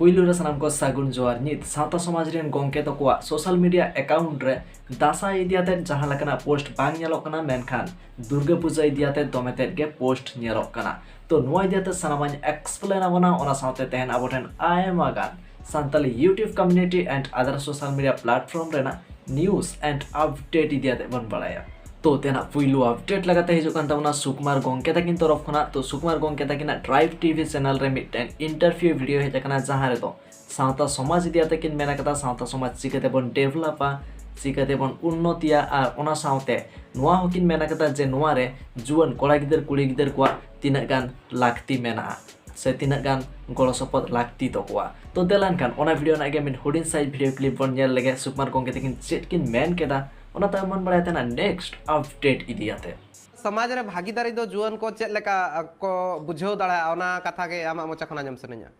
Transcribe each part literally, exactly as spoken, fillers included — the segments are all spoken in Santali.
ᱯᱩᱭᱞᱩ ᱨᱮ ᱥᱟᱱᱟᱢ ᱠᱚ ᱥᱟᱹᱜᱩᱱ ᱡᱚᱦᱟᱨ᱾ ᱱᱤᱛ ᱥᱟᱶᱛᱟ ᱥᱚᱢᱟᱡᱽ ᱨᱮᱱ ᱜᱚᱝᱠᱮ ᱛᱟᱠᱚᱣᱟᱜ social media account ᱨᱮ ᱫᱟᱸᱥᱟᱭ ᱤᱫᱤ ᱟᱛᱮᱫ ᱡᱟᱦᱟᱸ ᱞᱮᱠᱟᱱᱟᱜ post ᱵᱟᱝ ᱧᱮᱞᱚᱜ ᱠᱟᱱᱟ, ᱢᱮᱱᱠᱷᱟᱱ ᱫᱩᱨᱜᱟᱹ ᱯᱩᱡᱟᱹ ᱤᱫᱤ ᱟᱛᱮᱫ ᱫᱚᱢᱮ ᱛᱮᱫ ᱜᱮ post ᱧᱮᱞᱚᱜ ᱠᱟᱱᱟ᱾ ᱛᱚ ᱱᱚᱣᱟ ᱤᱫᱤ ᱟᱛᱮᱫ ᱥᱟᱱᱟᱢᱟᱧ explain ᱟᱵᱚᱱᱟ, ᱚᱱᱟ ᱥᱟᱶᱛᱮ ᱛᱮᱦᱮᱧ ᱟᱵᱚ ᱴᱷᱮᱱ ᱟᱭᱢᱟ ᱜᱟᱱ Santali YouTube community and other social media platform ᱨᱮᱱᱟᱜ news and update ᱤᱫᱤ ᱟᱛᱮᱫ ᱵᱚᱱ ᱵᱟᱲᱟᱭᱟ᱾ ᱛᱚ ᱛᱮᱱᱟᱜ ᱯᱩᱭᱞᱩ update ᱞᱮᱠᱟᱛᱮ ᱦᱤᱡᱩᱜ ᱠᱟᱱ ᱛᱟᱵᱚᱱᱟ ᱥᱩᱠᱩᱢᱟᱨ ᱜᱚᱝᱠᱮ ᱛᱟᱹᱠᱤᱱ ᱛᱚᱨᱚᱯ ᱠᱷᱚᱱᱟᱜ᱾ ᱛᱚ ᱥᱩᱠᱩᱢᱟᱨ ᱜᱚᱝᱠᱮ ᱛᱟᱹᱠᱤᱱᱟᱜ Tribe T V channel ᱨᱮ ᱢᱤᱫᱴᱮᱱ interview video ᱦᱮᱡ ᱟᱠᱟᱱᱟ, ᱡᱟᱦᱟᱸ ᱨᱮᱫᱚ ᱥᱟᱶᱛᱟ ᱥᱚᱢᱟᱡᱽ ᱤᱫᱤ ᱟᱛᱮ ᱠᱤᱱ ᱢᱮᱱ ᱟᱠᱟᱫᱟ, ᱥᱟᱶᱛᱟ ᱥᱚᱢᱟᱡᱽ ᱪᱤᱠᱟᱹ ᱛᱮᱵᱚᱱ developᱟ, ᱪᱤᱠᱟᱹ ᱛᱮᱵᱚᱱ ᱩᱱᱱᱚᱛᱤᱭᱟ, ᱟᱨ ᱚᱱᱟ ᱥᱟᱶᱛᱮ ᱱᱚᱣᱟ ᱦᱚᱸᱠᱤᱱ ᱢᱮᱱ ᱟᱠᱟᱫᱟ ᱡᱮ ᱱᱚᱣᱟ ᱨᱮ ᱡᱩᱣᱟᱹᱱ ᱠᱚᱲᱟ ᱜᱤᱫᱟᱹᱨ ᱠᱩᱲᱤ ᱜᱤᱫᱟᱹᱨ ᱠᱚᱣᱟᱜ ᱛᱤᱱᱟᱹᱜ ᱜᱟᱱ ᱞᱟᱹᱠᱛᱤ ᱢᱮᱱᱟᱜᱼᱟ ᱥᱮ ᱛᱤᱱᱟᱹᱜ ᱜᱟᱱ ᱜᱚᱲᱚ ᱥᱚᱯᱚᱦᱚᱫ ᱞᱟᱹᱠᱛᱤ ᱛᱟᱠᱚᱣᱟ᱾ ᱛᱚ ᱫᱮᱞᱟ ᱮᱱᱠᱷᱟᱱ ᱚᱱᱟ video ᱨᱮᱱᱟᱜ ᱜᱮ ᱢᱤᱫ ᱦᱩᱰᱤᱧ ᱥᱟᱹᱦᱤᱡ video clip ᱵᱚᱱ ᱧᱮᱞ ᱞᱮᱜᱮ, ᱥᱩᱠᱩᱢᱟᱨ ᱜᱚᱝᱠᱮ ᱛᱟᱹᱠᱤᱱ ᱪᱮᱫ ᱠᱤᱱ ᱢᱮᱱ ᱠᱮᱫᱟ, ᱚᱱᱟ ᱛᱟᱭᱚᱢ ᱵᱚᱱ ᱵᱟᱲᱟᱭ ᱛᱟᱦᱮᱱᱟ next update ᱤᱫᱤ ᱟᱛᱮ᱾ ᱥᱚᱢᱟᱡᱽ ᱨᱮ ᱵᱷᱟᱹᱜᱤᱫᱟᱨᱤ ᱫᱚ ᱡᱩᱣᱟᱹᱱ ᱠᱚ ᱪᱮᱫ ᱞᱮᱠᱟ, ᱟ, ᱠᱚ ᱵᱩᱡᱷᱟᱹᱣ ᱫᱟᱲᱮᱭᱟᱜᱼᱟ, ᱚᱱᱟ ᱠᱟᱛᱷᱟ ᱜᱮ ᱟᱢᱟᱜ ᱢᱚᱪᱟ ᱠᱷᱚᱱ ᱟᱸᱡᱚᱢ ᱥᱟᱱᱟᱧᱟ᱾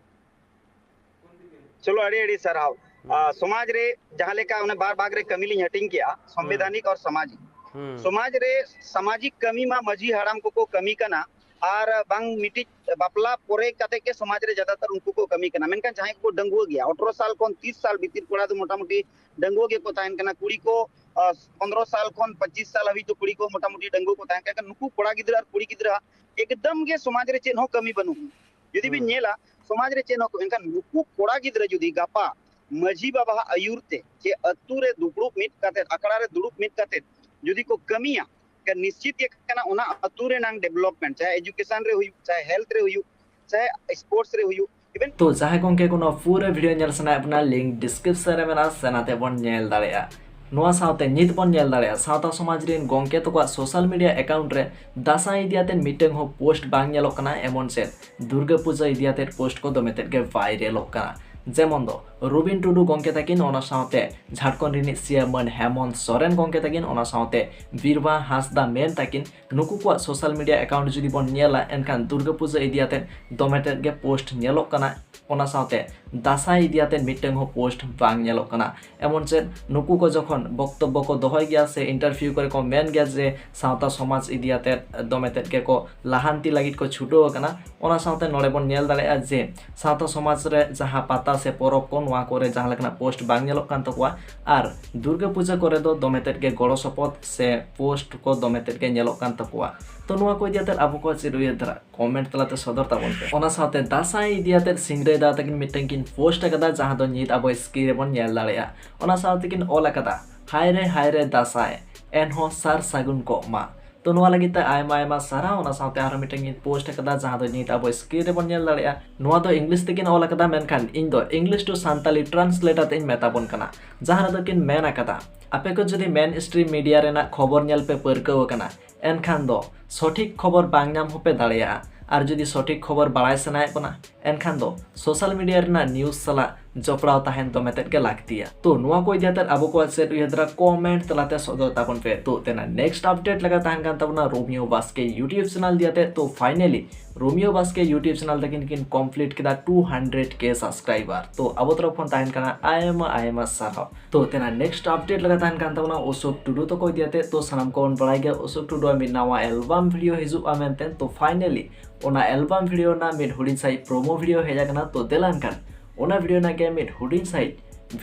ᱪᱚᱞᱚ, ᱟᱹᱰᱤ ᱟᱹᱰᱤ ᱥᱟᱨᱦᱟᱣ᱾ ᱦᱩᱸ᱾ ᱟ, ᱥᱚᱢᱟᱡᱽ ᱨᱮ ᱡᱟᱦᱟᱸ ᱞᱮᱠᱟ ᱚᱱᱮ ᱵᱟᱨ ᱵᱷᱟᱜᱽ ᱨᱮ ᱠᱟᱹᱢᱤ ᱞᱤᱧ ᱦᱟᱹᱴᱤᱧ ᱠᱮᱜᱼᱟ, ᱥᱚᱝᱵᱤᱫᱷᱟᱱᱤᱠ ᱟᱨ ᱥᱟᱢᱟᱡᱤᱠ᱾ ᱦᱩᱸ᱾ ᱥᱚᱢᱟᱡᱽ ᱨᱮ ᱥᱟᱢᱟᱡᱤᱠ ᱠᱟᱹᱢᱤ ᱢᱟ ᱢᱟᱹᱡᱷᱤ ᱦᱟᱲᱟᱢ ᱠᱚᱠᱚ ᱠᱟᱹᱢᱤ ᱠᱟᱱᱟ, ᱟᱨ ᱵᱟᱝ ᱢᱤᱫᱴᱤᱡ ᱵᱟᱯᱞᱟ ᱯᱚᱨᱮ ᱠᱟᱛᱮ ᱜᱮ ᱥᱚᱢᱟᱡᱽ ᱨᱮ ᱡᱟᱫᱟᱛᱟᱨ ᱩᱱᱠᱩ ᱠᱚ ᱠᱟᱹᱢᱤ ᱠᱟᱱᱟ᱾ ᱢᱮᱱᱠᱷᱟᱱ ᱡᱟᱦᱟᱸᱭ ᱠᱚ ᱰᱟᱺᱜᱩᱣᱟᱹ ᱜᱮᱭᱟ, ᱟᱴᱷᱨᱚ ᱥᱟᱞ ᱠᱷᱚᱱ ᱛᱤᱥ ᱥᱟᱞ ᱵᱷᱤᱛᱤᱨ ᱠᱚᱲᱟ ᱫᱚ ᱢᱚᱴᱟᱢᱩᱴᱤ ᱰᱟᱺᱜᱩᱣᱟᱹ ᱜᱮᱠᱚ ᱛᱟᱦᱮᱱ ᱠᱟᱱᱟ, ᱠᱩᱲᱤ ᱠᱚ, ᱟ, ᱯᱚᱱᱨᱚ ᱥᱟᱞ ᱠᱷᱚᱱ ᱯᱚᱸᱪᱤᱥ ᱥᱟᱞ ᱦᱟᱹᱵᱤᱡ ᱫᱚ ᱠᱩᱲᱤ ᱠᱚ ᱢᱚᱴᱟᱢᱩᱴᱤ ᱰᱟᱺᱜᱩᱣᱟᱹ ᱠᱚ ᱛᱟᱦᱮᱱ ᱠᱟᱱᱟ᱾ ᱱᱩᱠᱩ ᱠᱚᱲᱟ ᱜᱤᱫᱽᱨᱟᱹ ᱟᱨ ᱠᱩᱲᱤ ᱜᱤᱫᱽᱨᱟᱹ ᱮᱠᱫᱚᱢ ᱜᱮ ᱥᱚᱢᱟᱡᱽ ᱨᱮ ᱪᱮᱫ ᱦᱚᱸ ᱠᱟᱹᱢᱤ ᱵᱟᱹᱱᱩᱜᱼᱟ᱾ ᱡᱩᱫᱤ ᱵᱤᱱ ᱦᱩᱸ᱾ ᱧᱮᱞᱟ, ᱥᱚᱢᱟᱡᱽ ᱨᱮ ᱪᱮᱫ ᱦᱚᱸ, ᱮᱱᱠᱷᱟᱱ ᱱᱩᱠᱩ ᱠᱚᱲᱟ ᱜᱤᱫᱽᱨᱟᱹ ᱡᱩᱫᱤ ᱜᱟᱯᱟ ᱢᱟᱹᱡᱷᱤ ᱵᱟᱵᱟᱣᱟᱜ ᱟᱹᱭᱩᱨ ᱛᱮ ᱪᱮ ᱟᱹᱛᱩ ᱨᱮ ᱫᱩᱯᱲᱩᱵ ᱢᱤᱫ ᱠᱟᱛᱮ, ᱟᱠᱷᱲᱟ ᱨᱮ ᱫᱩᱲᱩᱵ ᱢᱤᱫ ᱠᱟᱛᱮ ᱡᱩᱫᱤ ᱠᱚ ᱠᱟᱹᱢᱤᱭᱟ, ᱮᱱᱠᱷᱟᱱ ᱱᱤᱥᱪᱤᱛ ᱜᱮ ᱠᱟᱱᱟ ᱚᱱᱟ ᱟᱹᱛᱩ ᱨᱮᱱᱟᱝ development, ᱪᱟᱦᱮ education ᱨᱮ ᱦᱩᱭᱩᱜ, ᱪᱟᱦᱮ health ᱨᱮ ᱦᱩᱭᱩᱜ, ᱪᱟᱦᱮ sports ᱨᱮ ᱦᱩᱭᱩᱜ, even ᱛᱚ ᱡᱟᱦᱟᱸᱭ ᱜᱚᱝᱠᱮ ᱠᱚ ᱱᱚᱣᱟ ᱯᱩᱨᱟᱹ video ᱧᱮᱞ ᱥᱟᱱᱟᱭᱮᱫ ᱵᱚᱱᱟ, link description ᱨᱮ ᱢᱮᱱᱟᱜᱼᱟ, ᱥᱮ ᱱᱟᱛᱮ ᱵᱚᱱ ᱧᱮᱞ ᱫᱟᱲᱮᱭᱟᱜᱼᱟ᱾ ᱱᱚᱣᱟ ᱥᱟᱶᱛᱮ ᱱᱤᱛ ᱵᱚᱱ ᱧᱮᱞ ᱫᱟᱲᱮᱭᱟᱜᱼᱟ ᱥᱟᱶᱛᱟ ᱥᱚᱢᱟᱡᱽ ᱨᱮᱱ ᱜᱚᱝᱠᱮ ᱛᱟᱠᱚᱣᱟᱜ social media account ᱨᱮ ᱫᱟᱸᱥᱟᱭ ᱤᱫᱤ ᱟᱛᱮ ᱢᱤᱫᱴᱟᱝ ᱦᱚᱸ post ᱵᱟᱝ ᱧᱮᱞᱚᱜ ᱠᱟᱱᱟ, ᱮᱢᱚᱱ ᱪᱮᱫ ᱫᱩᱨᱜᱟᱹ ᱯᱩᱡᱟᱹ ᱤᱫᱤ ᱟᱛᱮ post ᱠᱚ ᱫᱚᱢᱮ ᱛᱮᱫ ᱜᱮ viralᱚᱜ ᱠᱟᱱᱟ᱾ ᱡᱮᱢᱚᱱ ᱫᱚ ᱨᱚᱵᱤᱱ ᱴᱩᱰᱩ ᱜᱚᱢᱠᱮ ᱛᱟᱹᱠᱤᱱ, ᱚᱱᱟ ᱥᱟᱶᱛᱮ ᱡᱷᱟᱲᱠᱷᱚᱸᱰ ᱨᱤᱱᱤᱡ ᱥᱤ ᱮᱢ ᱢᱟᱹᱱ ᱦᱮᱢᱚᱱᱛ ᱥᱚᱨᱮᱱ ᱜᱚᱢᱠᱮ ᱛᱟᱹᱠᱤᱱ, ᱚᱱᱟ ᱥᱟᱶᱛᱮ ᱵᱤᱨᱵᱟ ᱦᱟᱸᱥᱫᱟ ᱢᱮᱢ ᱛᱟᱹᱠᱤᱱ, ᱱᱩᱠᱩ ᱠᱚᱣᱟᱜ social media account ᱡᱩᱫᱤ ᱵᱚᱱ ᱧᱮᱞᱟ, ᱮᱱᱠᱷᱟᱱ ᱫᱩᱨᱜᱟᱹ ᱯᱩᱡᱟᱹ ᱤᱫᱤ ᱟᱛᱮᱫ ᱫᱚᱢᱮ ᱛᱮᱫ ᱜᱮ post ᱧᱮᱞᱚᱜ ᱠᱟᱱᱟ᱾ ᱚᱱᱟ ᱥᱟᱶᱛᱮ ᱫᱟᱸᱥᱟᱭ ᱤᱫᱤ ᱟᱛᱮᱫ ᱢᱤᱫᱴᱟᱝ ᱦᱚᱸ post ᱵᱟᱝ ᱧᱮᱞᱚᱜ ᱠᱟᱱᱟ᱾ ᱮᱢᱚᱱ ᱪᱮᱫ ᱱᱩᱠᱩ ᱠᱚ ᱡᱚᱠᱷᱚᱱ ᱵᱚᱠᱛᱚᱵᱵᱚ ᱠᱚ ᱫᱚᱦᱚᱭ ᱜᱮᱭᱟ ᱥᱮ interview ᱠᱚᱨᱮ ᱠᱚ ᱢᱮᱱ ᱜᱮᱭᱟ ᱡᱮ ᱥᱟᱶᱛᱟ ᱥᱚᱢᱟᱡᱽ ᱤᱫᱤ ᱟᱛᱮᱫ ᱫᱚᱢᱮ ᱛᱮᱫ ᱜᱮᱠᱚ ᱞᱟᱦᱟᱱᱛᱤ ᱞᱟᱹᱜᱤᱫ ᱠᱚ ᱪᱷᱩᱴᱟᱹᱣ ᱟᱠᱟᱱᱟ, ᱚᱱᱟ ᱥᱟᱶᱛᱮ ᱱᱚᱰᱮ ᱵᱚᱱ ᱧᱮᱞ ᱫᱟᱲᱮᱭᱟᱜᱼᱟ ᱡᱮ ᱥᱟᱶᱛᱟ ᱥᱚᱢᱟᱡᱽ ᱨᱮ ᱡᱟᱦᱟᱸ ᱯᱟᱛᱟ ᱥᱮ ᱯᱚᱨᱚᱵᱽ ᱠᱚ, ᱱᱚᱣᱟ ᱠᱚᱨᱮ ᱡᱟᱦᱟᱸ ᱞᱮᱠᱟᱱᱟᱜ post ᱵᱟᱝ ᱧᱮᱞᱚᱜ ᱠᱟᱱ ᱛᱟᱠᱚᱣᱟ, ᱟᱨ ᱫᱩᱨᱜᱟᱹ ᱯᱩᱡᱟᱹ ᱠᱚᱨᱮ ᱫᱚ ᱫᱚᱢᱮ ᱛᱮᱫ ᱜᱮ ᱜᱚᱲᱚ ᱥᱚᱯᱚᱦᱚᱫ ᱥᱮ post ᱠᱚ ᱫᱚᱢᱮ ᱛᱮᱫ ᱜᱮ ᱧᱮᱞᱚᱜ ᱠᱟᱱ ᱛᱟᱠᱚᱣᱟ᱾ ᱛᱚ ᱱᱚᱣᱟ ᱠᱚ ᱤᱫᱤ ᱟᱛᱮᱫ ᱟᱵᱚ ᱠᱚ ᱪᱮᱫ ᱩᱭᱦᱟᱹᱨ ᱫᱷᱟᱨᱟ comment ᱛᱟᱞᱟᱛᱮ ᱥᱚᱫᱚᱨ ᱛᱟᱵᱚᱱ ᱯᱮ᱾ ᱚᱱᱟ ᱥᱟᱶᱛᱮ ᱫᱟᱸᱥᱟᱭ ᱤᱫᱤ ᱟᱛᱮᱫ ᱥᱤᱝᱨᱟᱹᱭ ᱫᱟ ᱛᱟᱹᱠᱤᱱ ᱢᱤᱫᱴᱟᱝ ᱠᱤᱱ post ᱟᱠᱟᱫᱟ, ᱡᱟᱦᱟᱸ ᱫᱚ ᱱᱤᱛ ᱟᱵᱚ screen ᱨᱮᱵᱚᱱ ᱧᱮᱞ ᱫᱟᱲᱮᱭᱟᱜᱼᱟ᱾ ᱚᱱᱟ ᱥᱟᱶ ᱛᱮᱠᱤᱱ ᱚᱞ ᱟᱠᱟᱫᱟ, "ᱦᱟᱭ ᱨᱮ ᱦᱟᱭ ᱨᱮ ᱫᱟᱸᱥᱟᱭ, ᱮᱱᱦᱚᱸ ᱥᱟᱨ ᱥᱟᱹᱜᱩᱱ ᱠᱚᱜ ᱢᱟ᱾" ᱛᱚ ᱱᱚᱣᱟ ᱞᱟᱹᱜᱤᱫ ᱛᱮ ᱟᱭᱢᱟ ᱟᱭᱢᱟ ᱥᱟᱨᱦᱟᱣ᱾ ᱚᱱᱟ ᱥᱟᱶᱛᱮ ᱟᱨᱦᱚᱸ ᱢᱤᱫᱴᱟᱝ ᱠᱤᱱ post ᱟᱠᱟᱫᱟ, ᱡᱟᱦᱟᱸ ᱫᱚ ᱱᱤᱛ ᱟᱵᱚ screen ᱨᱮᱵᱚᱱ ᱧᱮᱞ ᱫᱟᱲᱮᱭᱟᱜᱼᱟ᱾ ᱱᱚᱣᱟ ᱫᱚ English ᱛᱮᱠᱤᱱ ᱚᱞ ᱟᱠᱟᱫᱟ, ᱢᱮᱱᱠᱷᱟᱱ ᱤᱧ ᱫᱚ English to Santali translate ᱟᱛᱮ ᱤᱧ ᱢᱮᱛᱟ ᱵᱚᱱ ᱠᱟᱱᱟ, ᱡᱟᱦᱟᱸ ᱨᱮᱫᱚ ᱠᱤᱱ ᱢᱮᱱ ᱟᱠᱟᱫᱟ, ᱟᱯᱮ ᱠᱚ ᱡᱩᱫᱤ main stream media ᱨᱮᱱᱟᱜ ᱠᱷᱚᱵᱚᱨ ᱧᱮᱞ ᱯᱮ ᱯᱟᱹᱨᱠᱟᱹᱣ ᱟᱠᱟᱱᱟ, ᱮᱱᱠᱷᱟᱱ ᱫᱚ ᱥᱚᱴᱷᱤᱠ ᱠᱷᱚᱵᱚᱨ ᱵᱟᱝ ᱧᱟᱢ ᱦᱚᱸᱯᱮ ᱫᱟᱲᱮᱭᱟᱜᱼᱟ᱾ ᱟᱨ ᱡᱩᱫᱤ ᱥᱚᱴᱷᱤᱠ ᱠᱷᱚᱵᱚᱨ ᱵᱟᱲᱟᱭ ᱥᱟᱱᱟᱭᱮᱫ ᱵᱚᱱᱟ, ᱮᱱᱠᱷᱟᱱ ᱫᱚ social media ᱨᱮᱱᱟᱜ news ᱥᱟᱞᱟᱜ ᱡᱚᱯᱲᱟᱣ ᱛᱟᱦᱮᱱ ᱫᱚᱢᱮ ᱛᱮᱫ ᱜᱮ ᱞᱟᱹᱠᱛᱤᱭᱟ᱾ ᱛᱚ ᱱᱚᱣᱟ ᱠᱚ ᱤᱫᱤ ᱠᱟᱛᱮᱫ ᱟᱵᱚ ᱠᱚᱣᱟᱜ ᱪᱮᱫ ᱩᱭᱦᱟᱹᱨ ᱫᱷᱟᱨᱟ, comment ᱛᱟᱞᱟᱛᱮ ᱥᱚᱫᱚᱨ ᱛᱟᱵᱚᱱ ᱯᱮ᱾ ᱛᱚ ᱛᱮᱱᱟᱜ next update ᱞᱮᱠᱟ ᱛᱟᱦᱮᱱ ᱠᱟᱱ ᱛᱟᱵᱚᱱᱟ ᱨᱳᱢᱤᱭᱳ ᱵᱟᱥᱠᱮ YouTube channel ᱤᱫᱤ ᱠᱟᱛᱮᱫ᱾ ᱛᱚ finally ᱨᱳᱢᱤᱭᱳ ᱵᱟᱥᱠᱮ YouTube channel ᱛᱟᱹᱠᱤᱱ ᱠᱤᱱ complete ᱠᱮᱫᱟ two hundred K subscriber᱾ ᱛᱚ ᱟᱵᱚ ᱛᱚᱨᱚᱯ ᱠᱷᱚᱱ ᱛᱟᱦᱮᱱ ᱠᱟᱱᱟ ᱟᱭᱢᱟ ᱟᱭᱢᱟ ᱥᱟᱨᱦᱟᱣ᱾ ᱛᱚ ᱛᱮᱱᱟᱜ next update ᱞᱮᱠᱟ ᱛᱟᱦᱮᱱ ᱠᱟᱱ ᱛᱟᱵᱚᱱᱟ ᱚᱥᱳᱠ ᱴᱩᱰᱩ ᱛᱟᱠᱚ ᱤᱫᱤ ᱠᱟᱛᱮᱫ᱾ ᱛᱚ ᱥᱟᱱᱟᱢ ᱠᱚᱵᱚᱱ ᱵᱟᱲᱟᱭ ᱜᱮᱭᱟ ᱚᱥᱳᱠ ᱴᱩᱰᱩᱣᱟᱜ ᱢᱤᱫ ᱱᱟᱣᱟ album video ᱦᱤᱡᱩᱜᱼᱟ ᱢᱮᱱᱛᱮ᱾ ᱛᱚ finally ᱚᱱᱟ album video ᱨᱮᱱᱟᱜ ᱢᱤᱫ ᱦᱩᱰᱤᱧ ᱥᱟᱺᱦᱤᱡ promo video ᱦᱮᱡ ᱟᱠᱟᱱᱟ᱾ ᱛᱚ ᱫᱮᱞᱟ ᱮᱱᱠᱷᱟᱱ ᱚᱱᱟ video ᱨᱮᱱᱟᱜ ᱜᱮ ᱢᱤᱫ ᱦᱩᱰᱤᱧ ᱥᱟᱺᱦᱤᱡ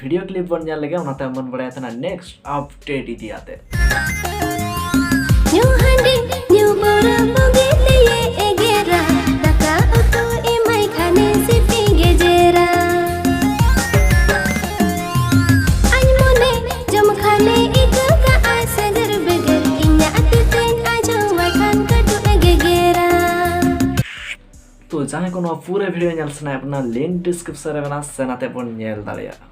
video clip ᱵᱚᱱ ᱧᱮᱞ ᱞᱮᱜᱮ, ᱚᱱᱟ ᱛᱟᱭᱚᱢ ᱵᱚᱱ ᱵᱟᱲᱟᱭᱟ ᱛᱟᱦᱮᱱᱟ next update ᱤᱫᱤ ᱟᱛᱮ᱾ ᱧᱩ ᱦᱟᱺᱰᱤ ᱧᱩ ᱯᱟᱹᱣᱨᱟᱹ ᱵᱩᱜᱤ ᱛᱮᱭᱮ ᱮᱜᱮᱨᱟ, ᱫᱟᱠᱟ ᱩᱛᱩ ᱮᱢᱟᱭ ᱠᱷᱟᱱᱮ ᱥᱤᱯᱤ ᱜᱮᱡᱮᱨᱟ᱾ ᱟᱡ ᱢᱚᱱᱮ ᱡᱚᱢ ᱠᱷᱟᱱᱮ ᱤᱠᱟᱹ ᱠᱟᱜᱼᱟ ᱥᱮᱜᱮᱨ ᱵᱮᱜᱮᱨ, ᱤᱧᱟᱜ ᱛᱤ ᱛᱮᱧ ᱟᱡᱚᱢᱟᱭ ᱠᱷᱟᱱ ᱠᱟᱹᱴᱩᱵ ᱮ ᱜᱮᱜᱮᱨᱟ᱾ ᱛᱚ ᱡᱟᱦᱟᱸᱭ ᱠᱚ ᱱᱚᱣᱟ ᱯᱩᱨᱟᱹ video ᱧᱮᱞ ᱥᱟᱱᱟᱭᱮᱫ ᱵᱚᱱᱟ, link description ᱨᱮ ᱢᱮᱱᱟᱜᱼᱟ, ᱥᱮᱱ ᱟᱛᱮ ᱵᱚᱱ ᱧᱮᱞ ᱫᱟᱲᱮᱭᱟᱜᱼᱟ᱾